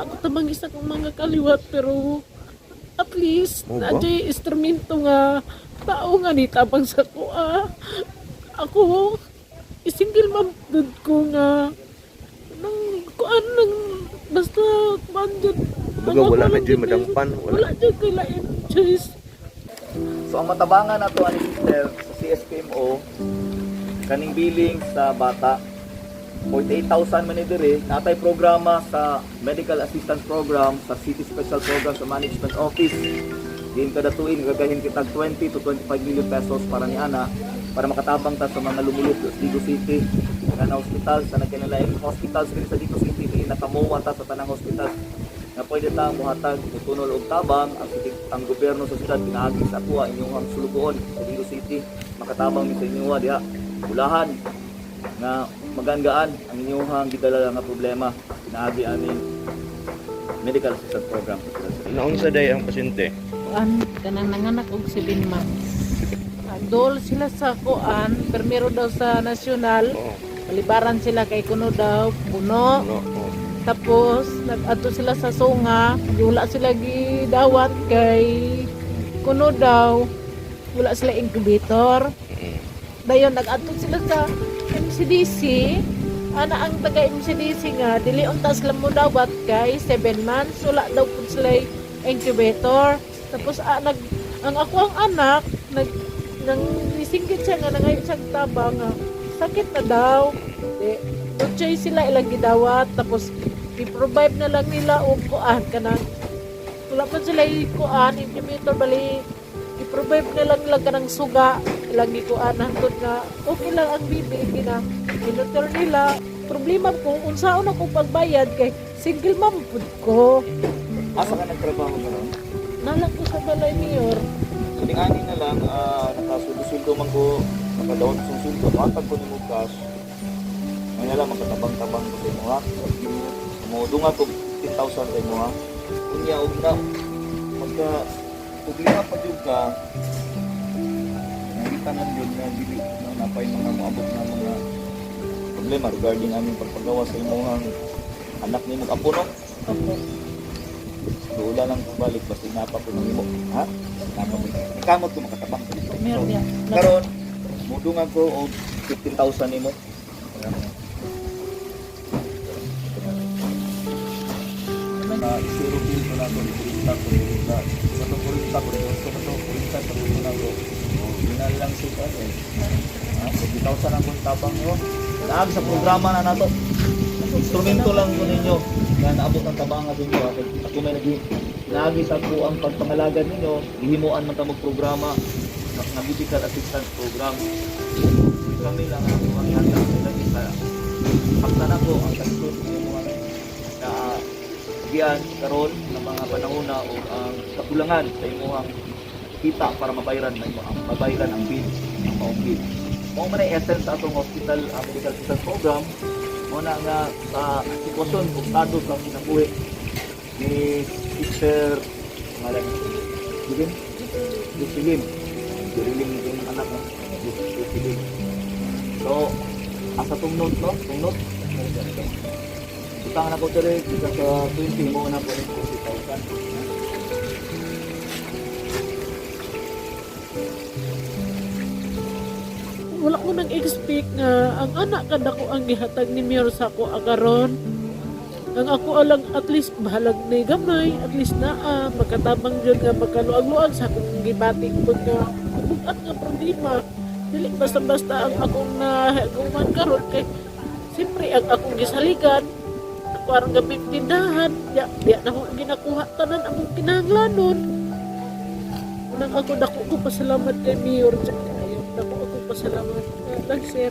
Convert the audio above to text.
Wala ko tabang isa kong mga kaliwat, pero at least Mo ba? na instrumento nga tao nga nitabang sa kuha. Ako, single mom dud ko nga nang kuan nang basta kuan jud. Baga wala na jud madangpan, wala. Wala jud kay lain choice. So ang matabangan nato ani sister sa CSPMO kaning billing sa bata, 48,000 man ni diri. Natay programa sa Medical Assistance Program sa City Special Program sa Management Office. Diin kada tuig gagahin kitag 20 to 25 million pesos para ni ana, para makatabang ta sa mga lumulok sa Digo City nga na hospital sa nagkinalaing hospitals diri sa Digo City. Diin nakamuwa ta sa tanang hospital nga pwede ta mohatag, motunol og tabang ang city, ang gobyerno sa syudad pinaagi sa akoa, inyong sulugoon sa Digo City. Makatabang mi sa inyo diha, ulahan nga magaan-gaan ang inyong gidala nga problema pinaagi aning medical assistance program sa syudad sa Digo. Naunsa day ang pasyente? Kuan, kanang nanganak og 7 months. Dol sila sa kuan, permiro daw sa nasyonal. Palibaran sila kay kuno daw puno. No. Oo. Tapos nag-adto sila sa Sunga, wala sila gidawat kay kuno daw wala sila incubator. Dayon nag-adto sila sa MCDC. Ana ang taga MCDC nga dili unta sila mo dawat kay 7 months wala daw pud sila incubator. Tapos nag ang ako ang anak nag nang nisinggit siya nga nangayo siya taba nga sakit na daw. Di, no choice sila, ilang gidawat, tapos i-provide na lang nila og kuan, kanang wala pa sila kuan incubator, bali i-provide na lang nila kanang suga ilang gikuan hangtod nga okay lang ang bibi. Gina monitor nila. Problema ko unsaon ako pagbayad kay single mom pud ko. Asa ka nagtrabaho karon? Nalang ko sa balay, mayor. So ning ani na lang, nakasundo-sundo man ko, nakadawat sa sundo, matag ko nimo cash. Ngayon na lang makatabang-tabang ko sa imo ha. Mudunga ko 15,000 sa imo ha. Unya og na magka problema pa jud ka. Nakita man jud nga dili na napay mga moabot na mga problema regarding aming pagpagawa sa imong anak nimo apo, no? Opo. Doon lang balik basta inapa ko nimo ha. Inapa ko. Kamot ko makatabang. Mayor niya. Karon, mudungan ko og 15,000 nimo. Na zero bill ko na to, 40, 40. Sa to 40, 40, sa to 40, 40 na ko. Yun na lang sa ano eh. Ah, 50,000 ang kong tabang nyo. Naag sa programa na nato. Instrumento lang ko ninyo na naabot ang tabang nga ninyo. Ako may nag naagi sa ko ang pagpangalagad ninyo, gihimuan man ta mo programa na medical assistance program. Kami lang ang ang handa lagi sa pagta na ko ang kastos ng mga na giyan karon ng mga panahon na o ang kakulangan sa imuhang kita para mabayaran na imo ang mabayaran ang bill, ang maong bill. Mao man ay essence sa atong hospital medical assistance program. Mao na nga sa sitwasyon ug estado sa kinabuhi ni Sister, ngalan Jocelyn. Jocelyn. Jocelyn yung anak, no? Jocelyn. So asa tong note, no? Tong note. Utang na ko diri bisa sa 20 mo na ko ng 20,000. Wala ko nang expect nga ang anak kada ko ang gihatag ni Mayor sa ako akaron. Ang ako alang at least bahalag na gamay, at least naa makatabang jud nga makaluag-luag sa akong gibati pud nga bugat nga problema. Dili basta-basta ang akong nahuman karon kay siyempre ang akong gisaligan ako aron gabi tindahan ya diya na ko ginakuha tanan among kinahanglanon. Unang ako dako ko pasalamat kay Mayor. Ayaw, dako ako pasalamat lang, sir.